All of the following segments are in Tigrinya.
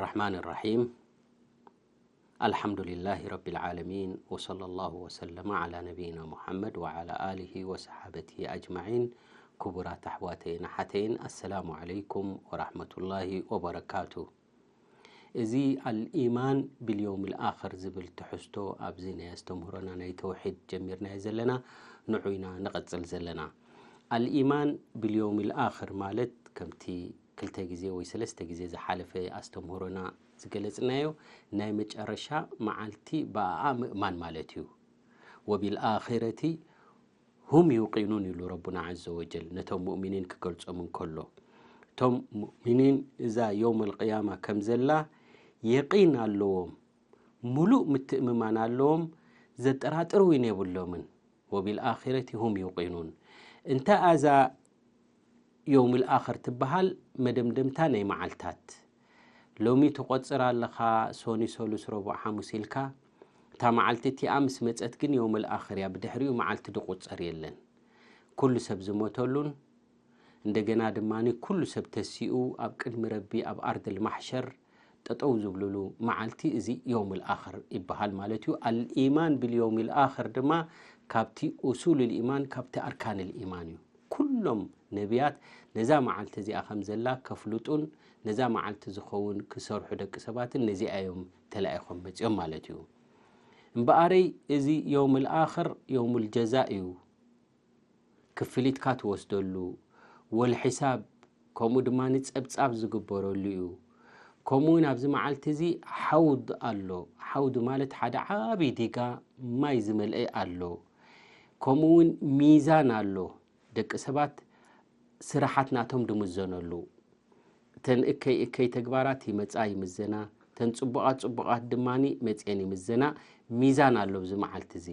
الرحمن الرحيم. الحمد لله رب العالمين، وصلى الله وسلم على نبينا محمد وعلى آله وصحابته أجمعين. ክቡራት ኣሕዋተይን ኣሓተይን፣ ኣሰላሙ ዓለይኩም ወራሕመቱላሂ ወበረካቱ። እዚ ኣልኢማን ቢልየውም ልኣኽር ዝብል ትሕዝቶ ኣብዚ ናይ ኣስተምህሮና ናይ ተውሒድ ጀሚርናዮ ዘለና፣ ንዑ ኢና ንቐጽል ዘለና። ኣልኢማን ቢልየውም ልኣኽር ማለት ከምቲ ክልተ ግዜ ወይ ሰለስተ ግዜ ዝሓለፈ ኣስተምህሮና ዝገለጽናዮ፣ ናይ መጨረሻ መዓልቲ ብኣኣ ምእማን ማለት እዩ። ወቢልኣኺረቲ ሁም ዩቂኑን ኢሉ ረቡና ዐዘ ወጀል ነቶም ሙእሚኒን ክገልጾም እንከሎ፣ እቶም ሙእሚኒን እዛ የውም ኣልቅያማ ከም ዘላ የቂን ኣለዎም፣ ሙሉእ ምትእምማን ኣለዎም፣ ዘጠራጥር እውን የብሎምን። ወቢልኣኺረቲ ሁም ዩቂኑን። እንተ ኣዛ የውም ልኣኽር ትበሃል መደምደምታ ናይ መዓልታት፣ ሎሚ ትቖጽር ኣለኻ፣ ሶኒ፣ ሰሉስ፣ ረቡዕ፣ ሓሙስ ኢልካ፣ እታ መዓልቲ እቲኣ ምስ መጸት ግን የውም ልኣኽር እያ፣ ብድሕሪኡ መዓልቲ ድቑጸር የለን። ኩሉ ሰብ ዝሞተሉን፣ እንደገና ድማ ኩሉ ሰብ ተሲኡ ኣብ ቅድሚ ረቢ ኣብ ኣርድ ልማሕሸር ጠጠው ዝብልሉ መዓልቲ እዚ የውም ልኣኽር ይበሃል ማለት እዩ። ኣልኢማን ብልየውም ልኣኽር ድማ ካብቲ ኡሱል ልኢማን፣ ካብቲ ኣርካን ልኢማን እዩ። ኩሎም ነቢያት ነዛ መዓልቲ እዚኣ ከም ዘላ ከፍልጡን ነዛ መዓልቲ ዝኸውን ክሰርሑ ደቂ ሰባትን ነዚኣ እዮም ተላኢኾም መጺኦም ማለት እዩ። እምበኣረይ እዚ የውም ልኣኽር የውም ልጀዛእ እዩ። ክፍሊትካ ትወስደሉ፣ ወልሒሳብ፣ ከምኡ ድማ ጸብጻብ ዝግበረሉ እዩ። ከምኡ እውን ኣብዚ መዓልቲ እዚ ሓውድ ኣሎ። ሓውድ ማለት ሓደ ዓቢ ዲጋ ማይ ዝመልአ ኣሎ። ከምኡ እውን ሚዛን ኣሎ። ደቂ ሰባት ስራሓት ናቶም ድምዘነሉ። እተን እከይ እከይ ተግባራት ይመጻ ይምዘና፣ እተን ጽቡቓት ጽቡቓት ድማኒ መጽየን ይምዘና። ሚዛን ኣሎ ኣብዚ መዓልቲ እዚ።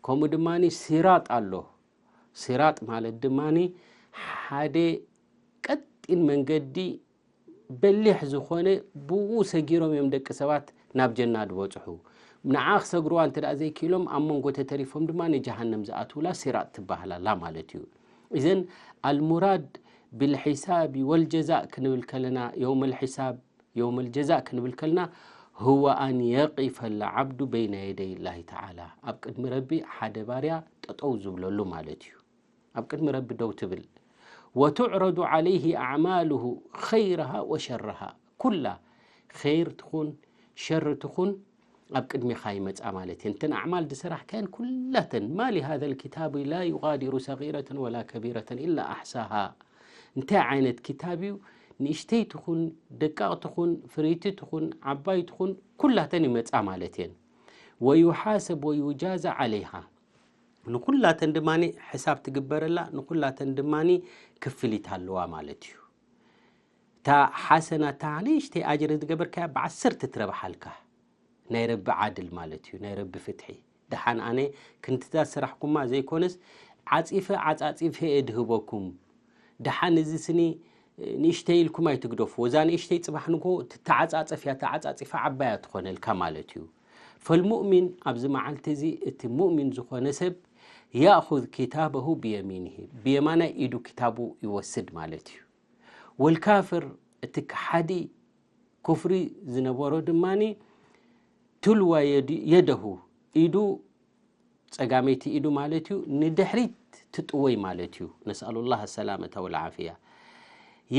ከምኡ ድማኒ ሲራጥ ኣሎ። ሲራጥ ማለት ድማኒ ሓደ ቀጢን መንገዲ በሊሕ ዝኾነ፣ ብኡ ሰጊሮም እዮም ደቂ ሰባት ናብ ጀና ዝበጽሑ። ንዓ ክሰግርዋ እንተ ደኣ ዘይክኢሎም ኣብ መንጎ ተተሪፎም ድማ ንጀሃነም ዝኣትውላ ሲራጥ ትበሃል ኣላ ማለት እዩ። እዘን ኣልሙራድ ብልሒሳቢ ወልጀዛእ ክንብል ከለና፣ የውመል ሒሳብ፣ የውመል ጀዛእ ክንብል ከለና፣ ህወ ኣን የቂፈ ልዓብዱ በይነ የደይ ላሂ ተዓላ፣ ኣብ ቅድሚ ረቢ ሓደ ባርያ ጠጠው ዝብለሉ ማለት እዩ። ኣብ ቅድሚ ረቢ ደው ትብል። ወቱዕረዱ ዓለይሂ ኣዕማሉሁ ኸይረሃ ወሸረሃ፣ ኩላ ኸይር ትኹን ሸር ትኹን ኣብ ቅድሚኻ ይመጻ ማለት እየን። እተን ኣዕማል ዝሰራሕካየን ኩላተን፣ ማ ሊሃዘ ልኪታቢ ላ ዩጋዲሩ ሰጊረተን ወላ ከቢረተን ኢላ ኣሕሳሃ። እንታይ ዓይነት ክታብ እዩ? ንእሽተይ ትኹን፣ ደቃቕ ትኹን፣ ፍርይቲ ትኹን፣ ዓባይ ትኹን፣ ኩላተን ይመጻ ማለት እየን። ወዩሓሰብ ወዩጃዛ ዓለይሃ፣ ንኩላተን ድማኒ ሕሳብ ትግበረላ፣ ንኩላተን ድማኒ ክፍሊት ኣለዋ ማለት እዩ። እታ ሓሰና፣ እታ ንእሽተይ ኣጅሪ ዝገበርካያ ብዓሰርተ ትረብሓልካ። ናይ ረቢ ዓድል ማለት እዩ፣ ናይ ረቢ ፍትሒ። ደሓን ኣነ ክንድታት ስራሕኩማ ዘይኮነስ፣ ዓጺፈ ዓጻጺፈ እየ ድህበኩም። ደሓን እዚ ስኒ ንእሽተይ ኢልኩም ኣይትግደፍዎ። እዛ ንእሽተይ ጽባሕ ንግሆ ትተዓጻጸፍ እያ፣ ተዓጻጺፋ ዓባያ ትኾነልካ ማለት እዩ። ፈልሙእሚን፣ ኣብዚ መዓልቲ እዚ እቲ ሙእሚን ዝኾነ ሰብ፣ ያእኹዝ ኪታበሁ ብየሚንሂ፣ ብየማናይ ኢዱ ኪታቡ ይወስድ ማለት እዩ። ወልካፍር፣ እቲ ከሓዲ፣ ኩፍሪ ዝነበሮ ድማኒ፣ ትልዋ የድ-፣ የደሁ፣ ኢዱ፣ ጸጋመይቲ ኢዱ ማለት እዩ፣ ንድሕሪት ትጥወይ ማለት እዩ። ነስኣሉ ላህ ሰላመተ ወልዓፍያ።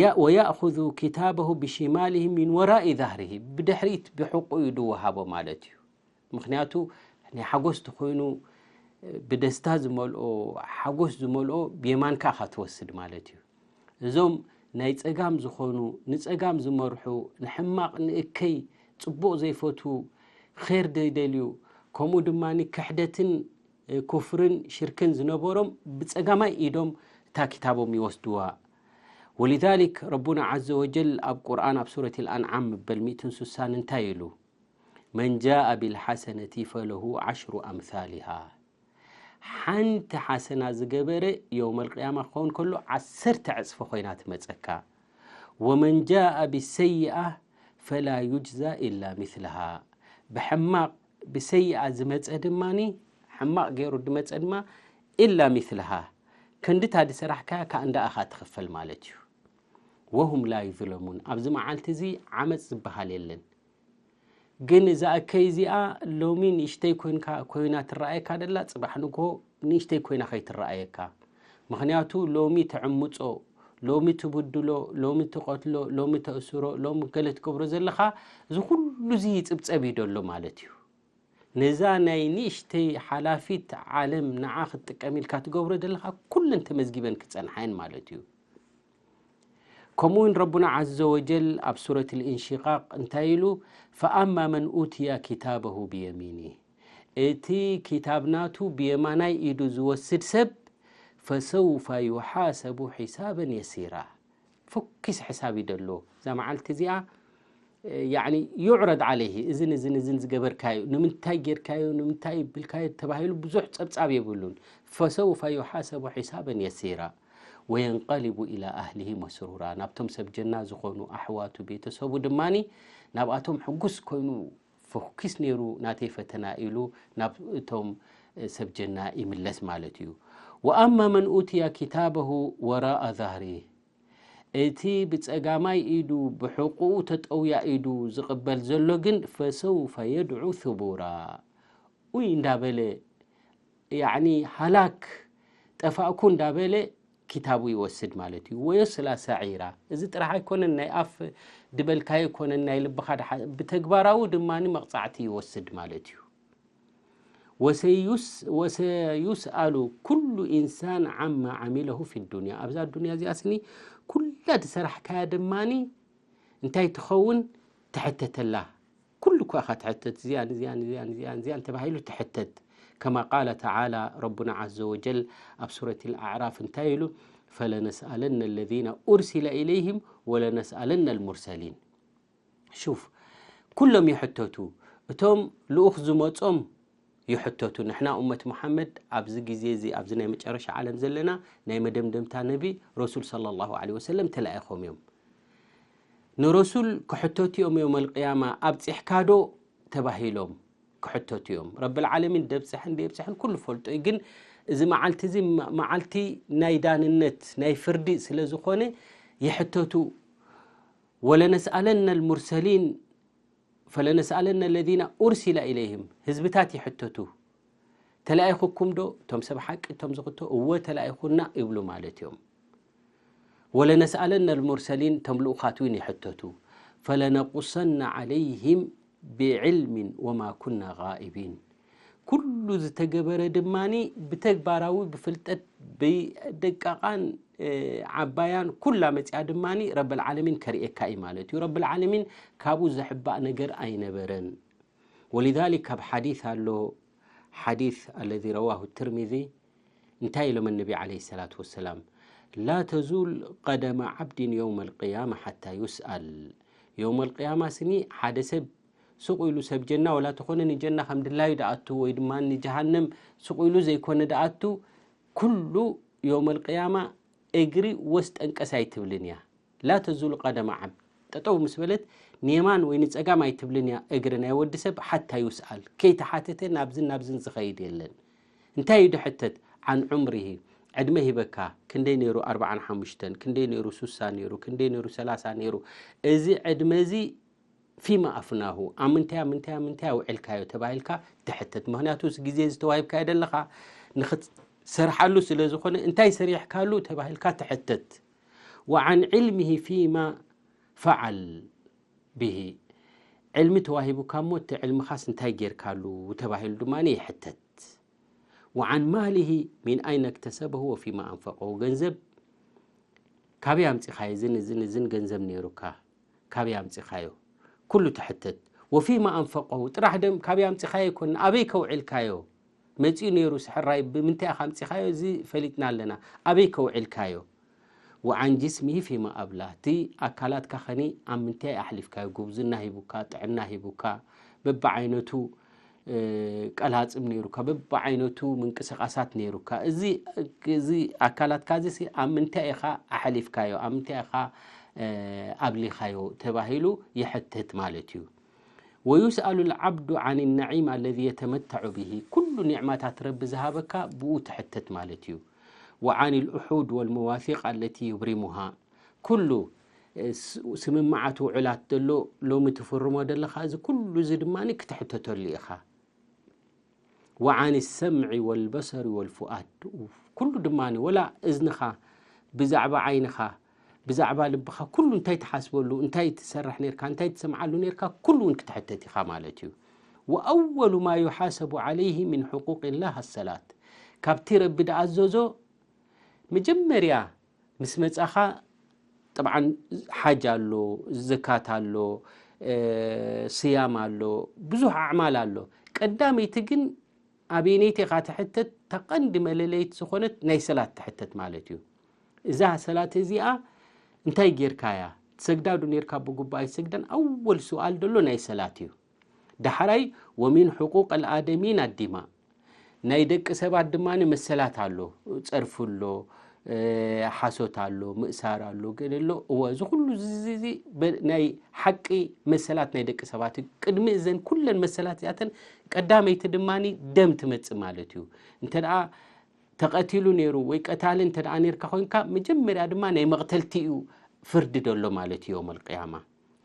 ያ-፣ ወያእኹዙ ኪታበሁ ብሽማሊሂ ሚን ወራኢ ዛህሪሂ፣ ብድሕሪት ብሕቁ እዩ ድወሃቦ ማለት እዩ። ምኽንያቱ ናይ ሓጎስ ተኾይኑ፣ ብደስታ ዝመልኦ፣ ሓጎስ ዝመልኦ ብየማንካ ኢኻ ትወስድ ማለት እዩ። እዞም ናይ ጸጋም ዝኾኑ፣ ንጸጋም ዝመርሑ፣ ንሕማቕ፣ ንእከይ፣ ጽቡቕ ዘይፈትዉ፣ ኼር ዘይደልዩ፣ ከምኡ ድማ ክሕደትን፣ ኩፍርን ሽርክን ዝነበሮም ብጸጋማይ ኢዶም እታ ክታቦም ይወስድዋ። ወሊዛሊክ ረቡና ዓዘ ወጀል ኣብ ቁርኣን ኣብ ሱረት ኣልኣንዓም መበል ሚእትን ስሳን እንታይ ኢሉ? መን ጃአ ቢልሓሰነቲ ፈለሁ ዓሽሩ ኣምሳሊሃ። ሓንቲ ሓሰና ዝገበረ የውመል ቅያማ ክኸውን ከሎ ዓሰርተ ዕጽፊ ኮይና ትመጸካ። ወመን ጃአ ብሰይኣ ፈላ ዩጅዛ ኢላ ሚስልሃ። ብሕማቕ ብሰይኣ ዝመጸ ድማኒ፣ ሕማቕ ገይሩ ዝመጸ ድማ ኢላ ሚስልሃ፣ ክንድታ ዝሰራሕካያ ከኣ እንዳኣኻ ትኽፈል ማለት እዩ። ወሁም ላ ዩዝለሙን። ኣብዚ መዓልቲ እዚ ዓመጽ ዝበሃል የለን። ግን እዛ እከይ እዚኣ ሎሚ ንእሽተይ ኮይንካ ኮይና ትረኣየካ ደላ፣ ጽባሕ ንግሆ ንእሽተይ ኮይና ከይትረኣየካ። ምኽንያቱ ሎሚ ተዕምጾ፣ ሎሚ ትብድሎ፣ ሎሚ ትቐትሎ፣ ሎሚ ተእስሮ፣ ሎሚ ገለ ትገብሮ ዘለኻ፣ እዚ ኩሉ እዚ ይጽብጸብ እዩ ደሎ ማለት እዩ። ነዛ ናይ ንእሽተይ ሓላፊት ዓለም ንዓ ክትጥቀም ኢልካ ትገብሮ ዘለኻ ኩለን ተመዝጊበን ክጸንሓየን ማለት እዩ። ከምኡ እውን ረቡና ዓዘ ወጀል ኣብ ሱረት ልእንሽቃቅ እንታይ ኢሉ? ፈኣማ መን ኡትያ ኪታበሁ ብየሚኒ፣ እቲ ኪታብ ናቱ ብየማናይ ኢዱ ዝወስድ ሰብ ፈሰውፈ ዩሓሰቡ ሒሳበን የሲራ። ፍኪስ ሕሳብ እዩ ደሎ እዛ መዓልቲ እዚኣ። ያዕኒ ዩዕረድ ዓለይሂ፣ እዝን እዝን እዝን ዝገበርካዩ፣ ንምንታይ ጌርካዩ፣ ንምንታይ ብልካዩ ተባሂሉ ብዙሕ ጸብጻብ የብሉን። ፈሰውፈ ዩሓሰቡ ሒሳበን የሲራ ወየንቀሊቡ ኢላ ኣህሊሂ መስሩራ፣ ናብቶም ሰብ ጀና ዝኾኑ ኣሕዋቱ ቤተሰቡ ድማኒ ናብኣቶም ሕጉስ ኮይኑ፣ ፈኩስ ነይሩ ናተይ ፈተና ኢሉ ናብ እቶም ሰብ ጀና ይምለስ ማለት እዩ። ወኣማ መን ኡትያ ኪታበሁ ወራኣ ዛህሪ፣ እቲ ብጸጋማይ ኢዱ ብሕቁኡ ተጠውያ ኢዱ ዝቕበል ዘሎ ግን ፈሰውፈ የድዑ ሱቡራ፣ ኡይ እንዳበለ፣ ያዕኒ ሃላክ ጠፋእኩ እንዳበለ ኪታቡ ይወስድ ማለት እዩ። ወየስላ ሰዒራ፣ እዚ ጥራሕ ኣይኮነን ናይ ኣፍ ድበልካዮ ኣይኮነን ናይ ልብኻ ድሓ-፣ ብተግባራዊ ድማ መቕጻዕቲ ይወስድ ማለት እዩ። ወሰዩስ-፣ ወሰዩስኣሉ ኩሉ ኢንሳን ዓማ ዓሚለሁ ፊ ዱንያ፣ ኣብዛ ዱንያ እዚኣ ስኒ ኩላ ዝሰራሕካያ ድማኒ እንታይ ትኸውን? ትሕተተላ። ኩሉ እኳ ኢኻ ትሕተት፣ እዚኣን እዚኣን እዚኣን እዚኣን እዚኣን ተባሂሉ ትሕተት። ከማ ቃለ ተዓላ፣ ረቡና ዓዘ ወጀል ኣብ ሱረት ልኣዕራፍ እንታይ ኢሉ? ፈለነስኣለነ ለዚነ ኡርሲለ ኢለይህም ወለነስኣለነ ልሙርሰሊን። ሹፍ፣ ኩሎም ይሕተቱ። እቶም ልኡኽ ዝመጾም ይሕተቱ። ንሕና ኡመት ሙሓመድ ኣብዚ ግዜ እዚ፣ ኣብዚ ናይ መጨረሻ ዓለም ዘለና፣ ናይ መደምደምታ ነቢ ረሱል ሰለላሁ ዐለይሂ ወሰለም ተላኢኾም እዮም። ንረሱል ክሕተቱ እዮም የውመል ቅያማ፣ ኣብጺሕካ ዶ ተባሂሎም ክሕተቱ እዮም። ረብል ዓለሚን ደብጽሐን ደየብጽሐን ኩሉ ፈልጦ እዩ። ግን እዚ መዓልቲ እዚ መ-፣ መዓልቲ ናይ ዳንነት፣ ናይ ፍርዲ ስለ ዝኾነ ይሕተቱ። ወለነስኣለነ ልሙርሰሊን፣ ፈለነስኣለነ ለዚነ ኡርሲለ ኢለይህም፣ ህዝብታት ይሕተቱ። ተላኢኹኩም ዶ? እቶም ሰብ ሓቂ፣ እቶም ዝኽቶ፣ እወ ተላኢኹና ይብሉ ማለት እዮም። ወለነስኣለነ ልሙርሰሊን፣ እቶም ልኡኻት እውን ይሕተቱ። ፈለነቁሰነ ዓለይህም ብዕልሚን ወማ ኩና ጋኢቢን። ኩሉ ዝተገበረ ድማኒ ብተግባራዊ፣ ብፍልጠት፣ ብደቃቓን፣ እ፣ ዓባያን ኩላ መጺኣ ድማኒ ረብል ዓለሚን ከርእየካ እዩ ማለት እዩ። ረብል ዓለሚን ካብኡ ዘሕባእ ነገር ኣይነበረን። ወሊዛሊክ ካብ ሓዲስ ኣሎ፣ ሓዲስ ኣለዚ ረዋሁ ትርሚዚ፣ እንታይ ኢሎም ነቢ ዓለይሂ ሰላቱ ወሰላም? ላ ተዙል ቀደመ ዓብዲን የውመል ቅያማ ሓታ ዩስኣል። የውመል ቅያማ ስኒ ሓደ ሰብ ሱቕ ኢሉ ሰብ ጀና ወላ ተኾነ ንጀና ከም ድላዩ ደኣቱ ወይ ድማ ንጀሃነም ሱቕ ኢሉ ዘይኮነ ደኣቱ፣ ኩሉ የውመል ቅያማ እግሪ ወስ ጠንቀስ ኣይትብልን እያ። ላ ተዙሉ ቀደመ ዓብድ፣ ጠጠው ምስ በለት ንየማን ወይ ንጸጋም ኣይትብልን እያ እግሪ ናይ ወዲ ሰብ ሓታ ዩስኣል፣ ከይተሓተተ ናብዝን ናብዝን ዝኸይድ የለን። እንታይ እዩ ድሕተት? ዓን ዑምሪሂ፣ ዕድመ ሂበካ፣ ክንደይ ነይሩ ኣርብዓን ሓሙሽተን፣ ክንደይ ነይሩ ሱሳ ነይሩ፣ ክንደይ ነይሩ ሰላሳ ነይሩ፣ እዚ ዕድመ እዚ ፊማ ኣፍናሁ፣ ኣብ ምንታይ ኣብ ምንታይ ኣብ ምንታይ ኣውዒልካዮ ተባሂልካ ትሕተት። ምኽንያቱ እዚ ግዜ እዚ ተዋሂብካዮ ደለኻ ንኽትሰርሓሉ ስለ ዝኾነ እንታይ ሰሪሕካሉ ተባሂልካ ትሕተት። ወዓን ዕልሚሂ ፊማ ፈዓል ብሂ፣ ዕልሚ ተዋሂቡካ እሞ እቲ ዕልምኻስ እንታይ ጌርካሉ ተባሂሉ ድማ ይሕተት። ወዓን ማሊሂ ሚን ኣይነ እክተሰበሁ ወፊማ ኣንፈቀሁ፣ ገንዘብ ካበይ ኣምጺኻዮ? እዝን እዝን እዝን ገንዘብ ነይሩካ፣ ካበይ ኣምጺኻዮ? ኩሉ ትሕተት። ወፊማ ኣንፈቀሁ ጥራሕ ደም ካበይ ኣምጺኻዮ ይኮን፣ ኣበይ ከውዕልካዮ? መጺኡ ነይሩ ስሕራይ፣ ብምንታይ ኢኻ ኣምጺኻዮ? እዚ ፈሊጥና ኣለና። ኣበይ ከውዕልካዮ? ወዓን ጅስሚሂ ፊማ ኣብላ፣ እቲ ኣካላትካ ኸኒ ኣብ ምንታይ ኣሕሊፍካዮ? ጉብዝና ሂቡካ፣ ጥዕና ሂቡካ፣ በብዓይነቱ፣ እ፣ ቀላጽም ነይሩካ፣ በብዓይነቱ ምንቅስቓሳት ነይሩካ። እዚ፣ እዚ ኣካላትካ እዚ ሲ ኣብ ምንታይ ኢኻ ኣሕሊፍካዮ? ኣብ ምንታይ ኢኻ፣ እ፣ ኣብሊኻዮ? ተባሂሉ ይሕተት ማለት እዩ። ወዩስኣሉ ልዓብዱ ዓን ነዒም ኣለዚ የተመተዑ ብሂ፣ ኩሉ ኒዕማታት ረቢ ዝሃበካ ብኡ ትሕተት ማለት እዩ። ወዓን ልኡሑድ ወልመዋሲቅ ኣለቲ ዩብሪሙሃ፣ ኩሉ ስምምዓት ውዕላት ዘሎ ሎሚ ትፍርሞ ዘለኻ፣ እዚ ኩሉ እዚ ድማ ክትሕተተሉ ኢኻ። ወዓን ሰምዒ ወልበሰሪ ወልፉኣድ፣ ኩሉ ድማ፣ ወላ እዝንኻ፣ ብዛዕባ ዓይንኻ፣ ብዛዕባ ልብኻ፣ ኩሉ እንታይ ትሓስበሉ፣ እንታይ ትሰርሕ ነርካ፣ እንታይ ትሰምዓሉ ነርካ፣ ኩሉ እውን ክትሕተት ኢኻ ማለት እዩ። ወኣወሉ ማ ዩሓሰቡ ዓለይህ ምን ሕቁቅ ላህ ኣሰላት፣ ካብቲ ረቢ ድኣዘዞ መጀመርያ ምስ መጻኻ፣ ጥብዓን ሓጅ ኣሎ፣ ዘካት ኣሎ፣ ስያም ኣሎ፣ ብዙሕ ኣዕማል ኣሎ። ቀዳመይቲ ግን ኣበይነይቲ ኢኻ ትሕተት? ተቐንዲ መለለይት ዝኾነት ናይ ሰላት ትሕተት ማለት እዩ። እዛ ሰላት እዚኣ እንታይ ጌርካያ? ትሰግዳዱ ኔርካ ብጉባእ ኣይሰግዳን? ኣወል ስኣል ደሎ ናይ ሰላት እዩ። ዳሕራይ ወሚን ሕቁቅ ኣልኣደሚን ኣዲማ፣ ናይ ደቂ ሰባት ድማ መሰላት ኣሎ። ጸርፊ ኣሎ፣ ሓሶት ኣሎ፣ ምእሳር ኣሎ፣ ገለ ኣሎ። እወ፣ እዚ ኩሉ እዚ ናይ ሓቂ መሰላት ናይ ደቂ ሰባት እዩ። ቅድሚ እዘን ኩለን መሰላት እዚኣተን ቀዳመይቲ ድማ ደም ትመጽእ ማለት እዩ። እንተ ደኣ ተቐቲሉ ነይሩ ወይ ቀታሊ እንተ ደኣ ነርካ ኮይንካ፣ መጀመርያ ድማ ናይ መቕተልቲ እዩ ፍርዲ ደሎ ማለት እዩ ዮም ኣልቅያማ።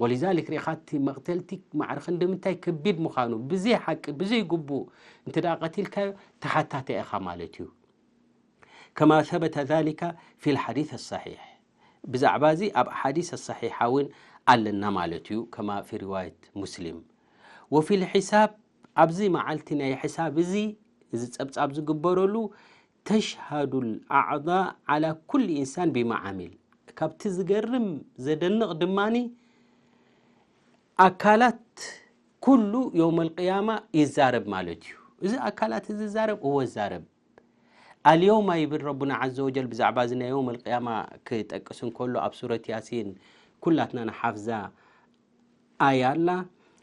ወሊዛሊክ ርኢኻ እቲ መቕተልቲ ማዕረ ክንዲ ምንታይ ከቢድ ምዃኑ፣ ብዘይ ሓቂ ብዘይ ግቡእ እንተ ደኣ ቀቲልካዮ ተሓታቲ ኢኻ ማለት እዩ። ከማ ሰበተ ዛሊካ ፊ ልሓዲስ ኣሳሒሕ፣ ብዛዕባ እዚ ኣብ ሓዲስ ኣሳሒሓ እውን ኣለና ማለት እዩ። ከማ ፊ ሪዋየት ሙስሊም። ወፊ ልሒሳብ፣ ኣብዚ መዓልቲ ናይ ሕሳብ እዚ፣ እዚ ጸብጻብ ዝግበረሉ፣ ተሽሃዱ ልኣዕዳ ዓላ ኩል ኢንሳን ቢማ ዓሚል። ካብቲ ዝገርም ዘደንቕ ድማኒ ኣካላት ኩሉ ዮም ኣልቅያማ ይዛረብ ማለት እዩ። እዚ ኣካላት እዚ ዛረብ እወ ዛረብ። ኣልየውማ ይብል ረቡና ዓዘ ወጀል ብዛዕባ እዚ ናይ ዮም ኣልቅያማ ክጠቅስ እንከሎ ኣብ ሱረት ያሲን ኩላትና ንሓፍዛ ኣያ ኣላ።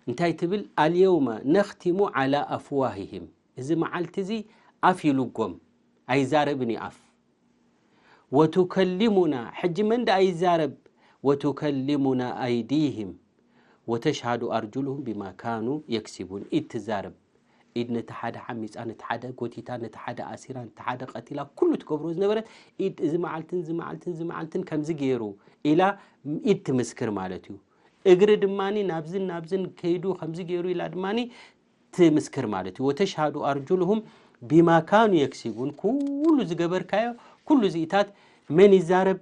እንታይ ትብል? ኣልየውመ ነኽቲሙ ዓላ ኣፍዋሂህም። እዚ መዓልቲ እዚ ኣፍ ይልጎም፣ ኣይዛረብን እዩ ኣፍ። ወቱከሊሙና፣ ሕጂ መን ደኣ ይዛረብ? ወቱከሊሙና ኣይዲህም ወተሽሃዱ ኣርጁሉሁም ቢማ ካኑ የክሲቡን። ኢድ ትዛረብ። ኢድ ነቲ ሓደ ሓሚጻ፣ ነቲ ሓደ ጎቲታ፣ ነቲ ሓደ ኣሲራ፣ ነቲ ሓደ ቀቲላ፣ ኩሉ ትገብሮ ዝነበረት ኢድ፣ እዚ መዓልትን እዚ መዓልትን እዚ መዓልትን ከምዚ ገይሩ ኢላ ኢድ ትምስክር ማለት እዩ። እግሪ ድማኒ ናብዝን ናብዝን ከይዱ ከምዚ ገይሩ ኢላ ድማኒ ትምስክር ማለት እዩ። ወተሽሃዱ ኣርጁሉሁም ቢማ ካኑ የክሲቡን፣ ኩሉ ዝገበርካዮ፣ ኩሉ እዚኢታት መን ይዛረብ?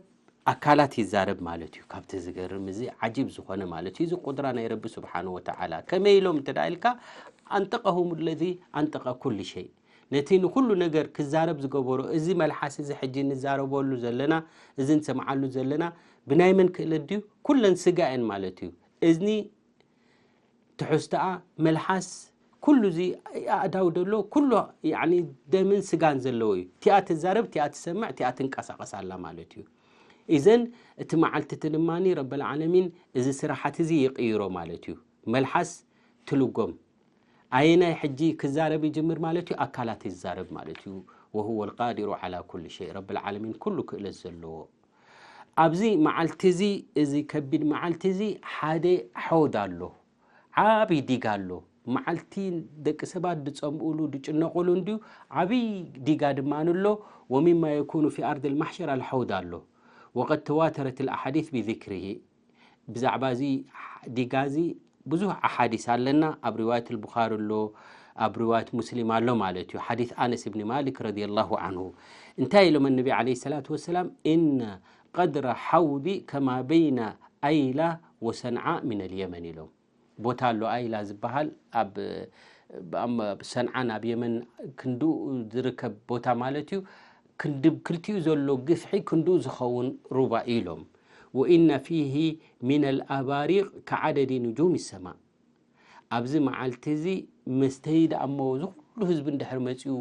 ኣካላት ይዛረብ ማለት እዩ። ካብቲ ዝገርም እዚ ዓጂብ ዝኾነ ማለት እዩ። እዚ ቁድራ ናይ ረቢ ስብሓን ወተዓላ። ከመይ ኢሎም እንተ ደኣ ኢልካ፣ ኣንጠቀሁም ለዚ ኣንጠቀ ኩል ሸይ። ነቲ ንኹሉ ነገር ክዛረብ ዝገበሮ፣ እዚ መልሓስ እዚ ሕጂ ንዛረበሉ ዘለና፣ እዚ ንሰምዓሉ ዘለና፣ ብናይ መን ክእለት ድዩ? ኩለን ስጋ እየን ማለት እዩ። እዝኒ ትሕዝቶኣ፣ መልሓስ፣ ኩሉ እዚ ኣእዳው ደሎ፣ ኩሉ ያዕኒ ደምን ስጋን ዘለዎ እዩ። እቲኣ ትዛረብ፣ እቲኣ ትሰምዕ፣ እቲኣ ትንቀሳቐስ ኣላ ማለት እዩ። ኢዘን እቲ መዓልቲ እቲ ድማኒ ረበል ዓለሚን እዚ ስራሓት እዚ ይቕይሮ ማለት እዩ። መልሓስ ትልጎም። ኣየናይ ሕጂ ክዛረብ ይጅምር ማለት እዩ? ኣካላት ይዛረብ ማለት እዩ። ወሁወ ልቃዲሩ ዓላ ኩል ሸይ፣ ረብል ዓለሚን ኩሉ ክእለት ዘለዎ። ኣብዚ መዓልቲ እዚ፣ እዚ ከቢድ መዓልቲ እዚ ሓደ ሐውድ ኣሎ፣ ዓብይ ዲጋ ኣሎ። መዓልቲ ደቂ ሰባት ዝጸምኡሉ ዝጭነቑሉ እንድዩ፣ ዓብይ ዲጋ ድማ ኣሎ። ወሚማ የኩኑ ፊ ኣርድ ልማሕሸር ኣልሐውድ ኣሎ። ወቀድ ተዋተረት ልኣሓዲስ ቢዚክሪሂ። ብዛዕባ እዚ ዲጋ እዚ ብዙሕ ኣሓዲስ ኣለና። ኣብ ሪዋየት ልቡኻሪ ኣሎ፣ ኣብ ሪዋየት ሙስሊም ኣሎ ማለት እዩ። ሓዲስ ኣነስ እብኒ ማሊክ ረዲየላሁ ዓንሁ እንታይ ኢሎም? ነቢ ዓለይሂ ሰላቱ ወሰላም፣ "ኢነ ቀድረ ሓውዲ ከማ በይነ ኣይላ ወሰንዓ ሚነል የመን" ኢሎም። ቦታ ኣሎ ኣይላ ዝበሃል፣ ኣብ፣ ኣብ ሰንዓን ኣብ የመን ክንድኡ ዝርከብ ቦታ ማለት እዩ። ክንዲ ክልቲኡ ዘሎ ግፍሒ ክንድኡ ዝኸውን ሩባ ኢሎም። "ወኢነ ፊሂ ሚነል ኣባሪቕ ከዓደዲ ንጁም ሰማ" ኣብዚ መዓልቲ እዚ መስተዪ ደኣ እሞ፣ እዚ ኩሉ ህዝቢ እንድሕር መጺኡ፣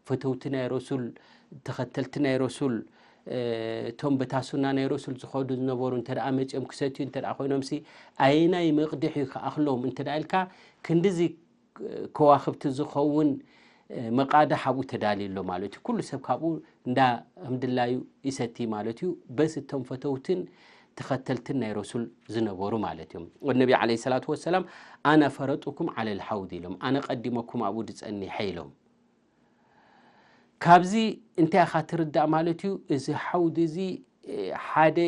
ፈተውቲ ናይ ረሱል፣ ተኸተልቲ ናይ ረሱል፣ እ፣ እቶም በታ ሱና ናይ ረሱል ዝኸዱ ዝነበሩ እንተ ደኣ መጺኦም ክሰትዩ እንተ ደኣ ኮይኖምሲ፣ ኣየናይ መቕድሕ እዩ ክኣኽሎም እንተ ደኣ ኢልካ፣ ክንድዚ ከዋኽብቲ ዝኸውን፣ እ፣ መቓድሕ ኣብኡ ተዳልዩ ኣሎ ማለት እዩ። ኩሉ ሰብ ካብኡ እንዳ ከም ድላዩ ይሰቲ ማለት እዩ። በስ እቶም ፈተውትን ተኸተልትን ናይ ረሱል ዝነበሩ ማለት እዮም። ወነቢ ዓለይሂ ሰላቱ ወሰላም፣ "ኣነ ፈረጡኩም ዓለል ሓውድ" ኢሎም፣ ኣነ ቀዲመኩም ኣብኡ ዝጸኒሐ ኢሎም። ካብዚ እንታይ ኢኻ ትርዳእ ማለት እዩ? እዚ ሓውድ እዚ፣ እ፣ ሓደ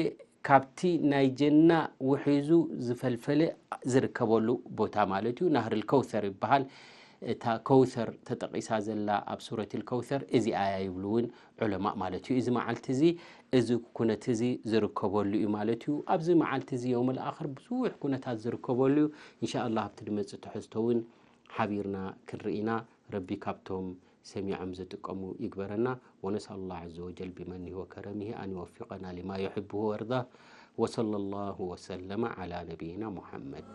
ካብቲ ናይ ጀና ውሒዙ ዝፈልፈለ ዝርከበሉ ቦታ ማለት እዩ። ናህርል ከውሰር ይበሃል። እታ ከውሰር ተጠቒሳ ዘላ ኣብ ሱረትል ከውሰር እዚኣ እያ ይብሉ እውን ዑለማእ ማለት እዩ። እዚ መዓልቲ እዚ እዚ ኩነት እዚ ዝርከበሉ እዩ ማለት እዩ። ኣብዚ መዓልቲ እዚ የውመል ኣኽር ብዙሕ ኩነታት ዝርከበሉ እዩ። ኢንሻ ኣላህ ኣብቲ ድመጽእ ትሕዝቶ እውን ሓቢርና ክንርኢ ኢና። ረቢ ካብቶም ሰሚዖም ዝጥቀሙ ይግበረና። ونسأل الله عز وجل بمنه وكرمه أن يوفقنا لما يحبه ويرضاه. وصلى الله وسلم على نبينا محمد.